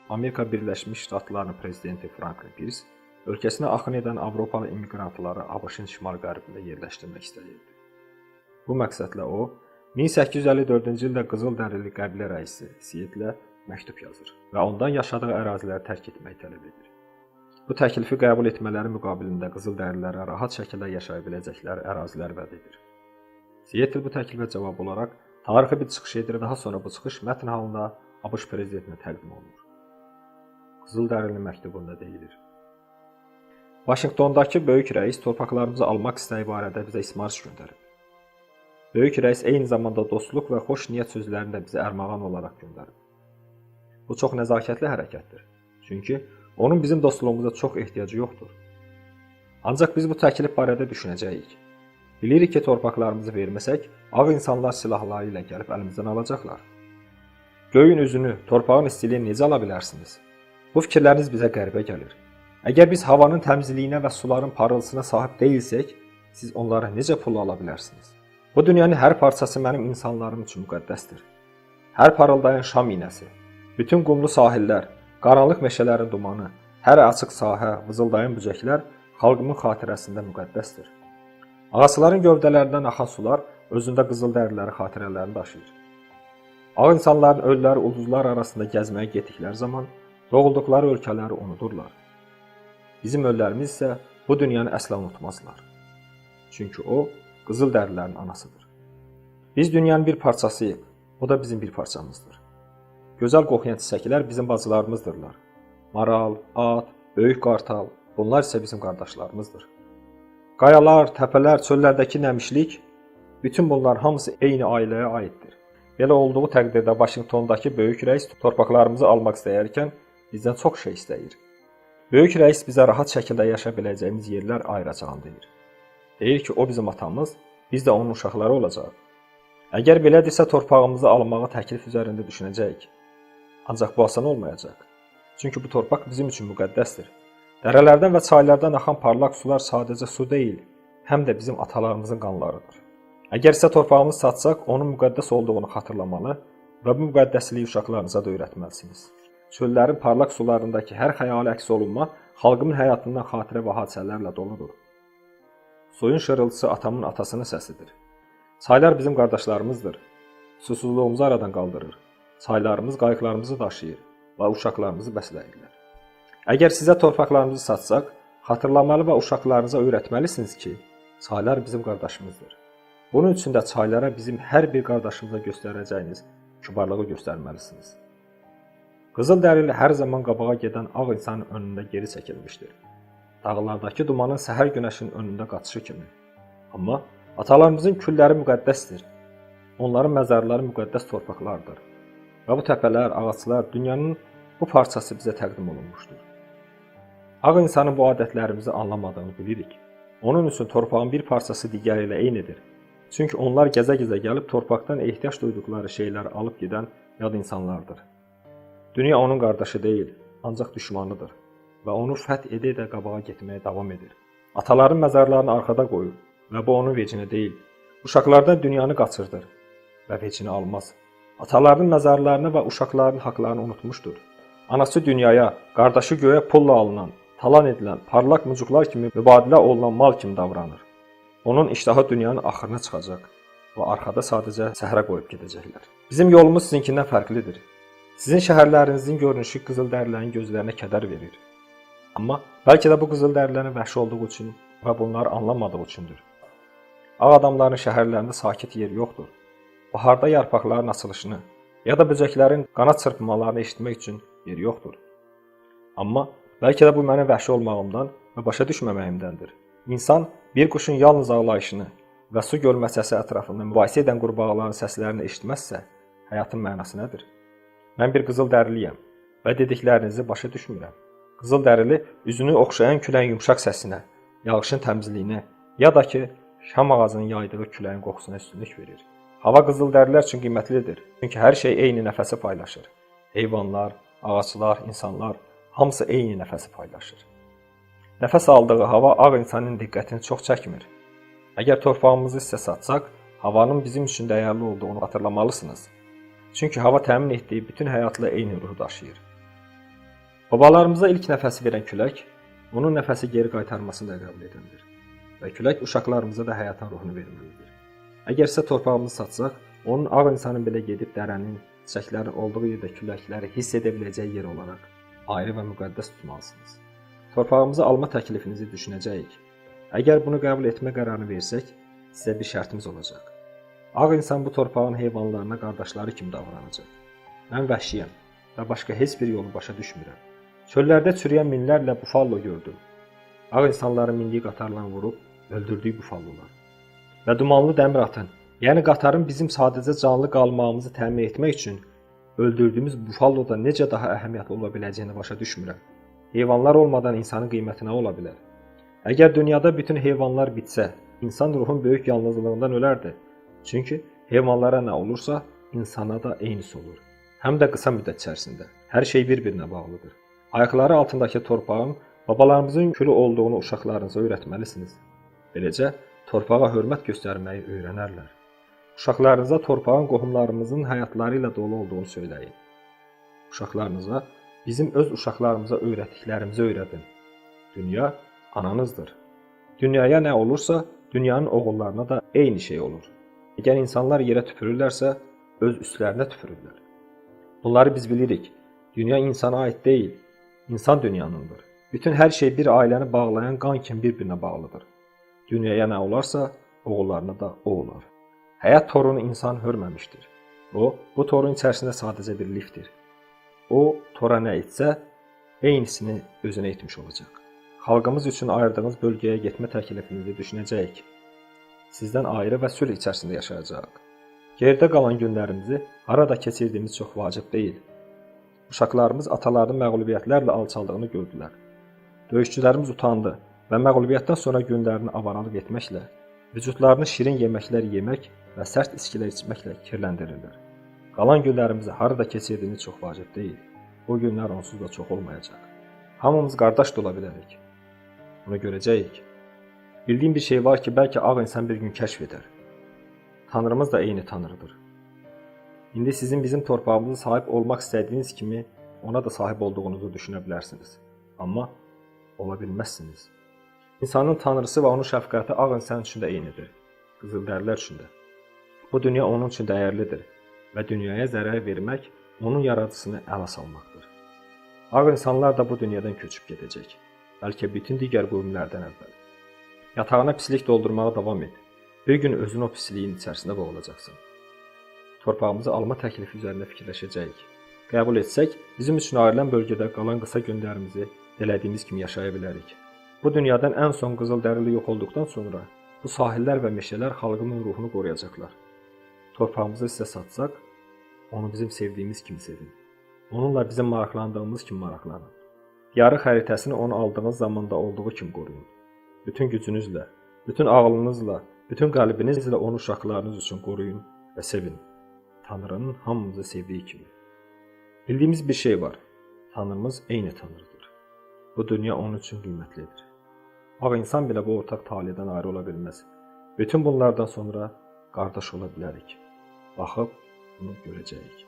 Amerika Birləşmiş Ştatlarının prezidenti Franklin Pierce ölkəsinə axın edən Avropalı immiqrantları ABŞ-ın şimal-qərbində yerləşdirmək istəyirdi. Bu məqsədlə o, 1854-cü ildə Qızıldərili qəbilə rəisi Sietlə məktub yazır və ondan yaşadığı əraziləri tərk etməyi tələb edir. Bu təklifi qəbul etmələri müqabilində Qızıldərililərə rahat şəkildə yaşaya biləcəkləri ərazilər vəd edir. Sietl bu təklifə cavab olaraq tarixi bir çıxış edir və daha sonra bu çıxış mətn halında ABŞ prezidentinə təqdim olunur. Qızıldərili məktubunda deyilir: Vaşinqtondakı böyük rəis torpaqlarımızı almaq istəyi barədə bizə ismarış göndərib. Böyük rəis eyni zamanda dostluq və xoş niyyət sözlərini də bizə ərmağan olaraq göndərib. Bu çox nəzakətli hərəkətdir. Çünki onun bizim dostluğumuza çox ehtiyacı yoxdur. Ancaq biz bu təklif barədə düşünəcəyik. Bilirik ki, torpaqlarımızı verməsək, ağ insanlar silahları ilə gəlib əlimizdən alacaqlar. Göyün üzünü, torpağın istiliyini necə ala bilərsiniz? Bu fikirləriniz bizə qəribə gəlir. Əgər biz havanın təmizliyinə və suların parıltısına sahib deyilsək, siz onları necə pulla ala bilərsiniz? Bu dünyanın hər parçası mənim insanlarım üçün müqəddəsdir. Hər parıldayan şam iynəsi, bütün qumlu sahillər, qaranlıq meşələrin dumanı, hər açıq sahə, vızıldayan böcəklər xalqımın xatirəsində müqəddəsdir. Ağacların gövdələrindən axan sular özündə qızıldərililərin xatirələrini daşıyır. Ağ insanların ölüləri ulduzlar arasında gəzməyə getdikləri zaman doğulduqları ölkələri unudurlar. Bizim ölülərimiz isə bu dünyanı əsla unutmazlar. Çünki o, qızıldərililərin anasıdır. Biz dünyanın bir parçasıyıq, o da bizim bir parçamızdır. Gözəl qoxuyan çiçəklər bizim bacılarımızdırlar. Maral, at, böyük qartal, bunlar isə bizim qardaşlarımızdır. Qayalar, təpələr, çöllərdəki nəmişlik, bütün bunlar hamısı eyni ailəyə aiddir. Belə olduğu təqdirdə Vaşinqtondakı böyük rəis torpaqlarımızı almaq istəyərkən bizdən çox şey istəyir. Böyük rəis bizə rahat şəkildə yaşaya biləcəyimiz yerlər ayıracağını deyir. Deyir ki, o bizim atamız, biz də onun uşaqları olacağıq. Əgər belədirsə, torpağımızı almağı təklif üzərində düşünəcəyik. Ancaq bu asan olmayacaq. Çünki bu torpaq bizim üçün müqəddəsdir. Dərələrdən və çaylardan axan parlaq sular sadəcə su deyil, həm də bizim atalarımızın qanlarıdır. Əgər sizə torpağımızı satsaq, onun müqəddəs olduğunu xatırlamalı və bu müqəddəsliyi uşaqlarınıza da öyrətməlisiniz. Çöllərin parlaq sularındakı hər xəyali əks olunma xalqımın həyatından xatirə və hadisələrlə doludur. Suyun şırıltısı atamın atasının səsidir. Çaylar bizim qardaşlarımızdır. Susuzluğumuzu aradan qaldırır. Çaylarımız qayıqlarımızı daşıyır və uşaqlarımızı bəsləyirlər. Əgər sizə torpaqlarımızı satsaq, xatırlamalı və uşaqlarınıza öyrətməlisiniz ki, çaylar bizim qardaşımızdır. Bunun üçün də çaylara bizim hər bir qardaşımıza göstərəcəyiniz kübarlığı göstərməlisiniz. Qızıldərili hər zaman qabağa gedən ağ insanın önündə geri çəkilmişdir. Dağlardakı dumanın səhər günəşinin önündə qaçışı kimi. Amma atalarımızın külləri müqəddəsdir. Onların məzarları müqəddəs torpaqlardır. Və bu təpələr, ağaclar, dünyanın bu parçası bizə təqdim olunmuşdur. Ağ insanın bu adətlərimizi anlamadığını bilirik. Onun üçün torpağın bir parçası digəri ilə eynidir. Çünki onlar gəzə-gəzə gəlib torpaqdan ehtiyac duyduqları şeyləri alıb gedən yad insanlardır. Dünya onun qardaşı deyil, ancaq düşmanıdır və onu fəth edə-edə qabağa getməyə davam edir. Ataların məzarlarını arxada qoyur və bu onun vecinə deyil. Uşaqlardan dünyanı qaçırdır və vecini almaz. Atalarının məzarlarını və uşaqlarının haqlarını unutmuşdur. Anası dünyaya, qardaşı göyə pulla alınan, talan edilən, parlaq mucuqlar kimi mübadilə olunan mal kimi davranır. Onun iştahı dünyanın axırına çıxacaq və arxada sadəcə səhra qoyub gedəcəklər. Bizim yolumuz sizinkindən fərqlidir. Sizin şəhərlərinizin görünüşü qızıldərililərin gözlərinə kədər verir. Amma bəlkə də bu qızıldərililərin vəhşi olduğu üçün və bunları anlamadığı üçündür. Ağ adamların şəhərlərində sakit yer yoxdur. Baharda yarpaqların açılışını ya da böcəklərin qanad çırpmalarını eşitmək üçün yer yoxdur. Amma bəlkə də bu mənim vəhşi olmağımdan və başa düşməməyimdəndir. İnsan bir quşun yalnız ağlayışını və su gölməçəsi ətrafında mübahisə edən qurbağaların səslərini eşitməzsə, həyatın mənası nədir? Mən bir qızıldəriliyəm və dediklərinizi başa düşmürəm. Qızıldərili üzünü oxşayan küləyin yumşaq səsinə, yağışın təmizliyinə ya da ki, şam ağacının yaydığı küləyin qoxusuna üstünlük verir. Hava qızıldərililər üçün qiymətlidir. Çünki hər şey eyni nəfəsi paylaşır. Heyvanlar, ağaclar, insanlar hamısı eyni nəfəsi paylaşır. Nəfəs aldığı hava ağ insanın diqqətini çox çəkmir. Əgər torpağımızı sizə satsaq, havanın bizim üçün dəyərli olduğunu xatırlamalısınız. Çünki hava təmin etdiyi bütün həyatla eyni ruhu daşıyır. Babalarımıza ilk nəfəsi verən külək, onun nəfəsi geri qaytarmasını da qəbul edəndir. Və külək uşaqlarımıza da həyatın ruhunu verməlidir. Əgər sizə torpağımızı satsaq, onun ağ insanın belə gedib dərənin, çiçəklərin olduğu yerdə küləkləri hiss edə biləcəyi yer olaraq ayrı və müqəddəs tutmalısınız. Torpağımızı alma təklifinizi düşünəcəyik. Əgər bunu qəbul etmə qərarını versək, sizə bir şərtimiz olacaq. Ağ insan bu torpağın heyvanlarına qardaşları kimi davranacaq. Mən vəhşiyəm və başqa heç bir yolu başa düşmürəm. Çöllərdə çürüyən minlərlə bufallo gördüm. Ağ insanların mindiyi qatarla vurub öldürdüyü bufallolar. Və dumanlı dəmir atın, yəni qatarın bizim sadəcə canlı qalmağımızı təmin etmək üçün öldürdüyümüz bufalloda necə daha əhəmiyyətli ola biləcəyini başa düşmürəm. Heyvanlar olmadan insanın qiyməti nə ola bilər? Əgər dünyada bütün heyvanlar bitsə, insan ruhun böyük yalnızlığından ölərdi. Çünki heyvanlara nə olursa, insana da eynisi olur. Həm də qısa müddət içərisində. Hər şey bir-birinə bağlıdır. Ayaqları altındakı torpağın babalarımızın külü olduğunu uşaqlarınıza öyrətməlisiniz. Beləcə, torpağa hörmət göstərməyi öyrənərlər. Uşaqlarınıza torpağın qohumlarımızın həyatları ilə dolu olduğunu söyləyin. Uşaqlarınıza bizim öz uşaqlarımıza öyrətdiklərimizi öyrədin. Dünya ananızdır. Dünyaya nə olursa, dünyanın oğullarına da eyni şey olur. Əgər insanlar yerə tüpürürlərsə, öz üstlərinə tüpürürlər. Bunları biz bilirik. Dünya insana ait deyil, insan dünyanındır. Bütün hər şey bir ailəni bağlayan qan kimi bir-birinə bağlıdır. Dünyaya nə olarsa, oğullarına da o olar. Həyat torunu insan hörməmişdir. O, bu torun içərisində sadəcə bir lifdir. O, tora nə etsə, eynisini özünə etmiş olacaq. Xalqımız üçün ayırdığınız bölgəyə getmə təklifinizi düşünəcəyik. Sizdən ayrı və sülh içərisində yaşayacağıq. Geridə qalan günlərimizi harada keçirdiyimiz çox vacib deyil. Uşaqlarımız atalarının məğlubiyyətlərlə alçaldığını gördülər. Döyüşçülərimiz utandı və məğlubiyyətdən sonra günlərini avaralıq etməklə, vücudlarını şirin yeməklər yemək və sərt içkilər içməklə kirləndirirlər. Qalan günlərimizi harada keçirdiyimiz çox vacib deyil. O günlər onsuz da çox olmayacaq. Hamımız qardaş da ola bilərik. Bunu görəcəyik. Bildiyim bir şey var ki, bəlkə ağ insan bir gün kəşf edər. Tanrımız da eyni Tanrıdır. İndi sizin bizim torpağımıza sahib olmaq istədiyiniz kimi ona da sahib olduğunuzu düşünə bilərsiniz. Amma ola bilməzsiniz. İnsanın tanrısı və onun şəfqəti ağ insan üçün də eynidir. Qızıldərilər üçün də. Bu dünya onun üçün dəyərlidir və dünyaya zərər vermək onun yaradıcısını ələ salmaqdır. Ağ insanlar da bu dünyadan köçüb gedəcək. Bəlkə bütün digər qövmlərdən əvvəl. Yatağına pislik doldurmağa davam et. Bir gün özün o pisliyin içərisində boğulacaqsan. Torpağımızı alma təklifi üzərində fikirləşəcəyik. Qəbul etsək, bizim üçün ayrılan bölgədə qalan qısa günlərimizi dilədiyimiz kimi yaşaya bilərik. Bu dünyadan ən son qızıldərili yox olduqdan sonra bu sahillər və meşələr xalqımın ruhunu qoruyacaqlar. Torpağımızı sizə satsaq, onu bizim sevdiyimiz kimi sevin. Onunla bizim maraqlandığımız kimi maraqlanın. Yarı xəritəsini onu aldığınız zamanda olduğu kimi qoruyun. Bütün gücünüzlə, bütün ağlınızla, bütün qəlbinizlə onu uşaqlarınız üçün qoruyun və sevin. Tanrının hamımızı sevdiyi kimi. Bildiyimiz bir şey var. Tanrımız eyni Tanrıdır. Bu dünya onun üçün qiymətlidir. Ağ insan belə bu ortaq taledən ayrı ola bilməz. Bütün bunlardan sonra qardaş ola bilərik. Baxıb bunu görəcəyik.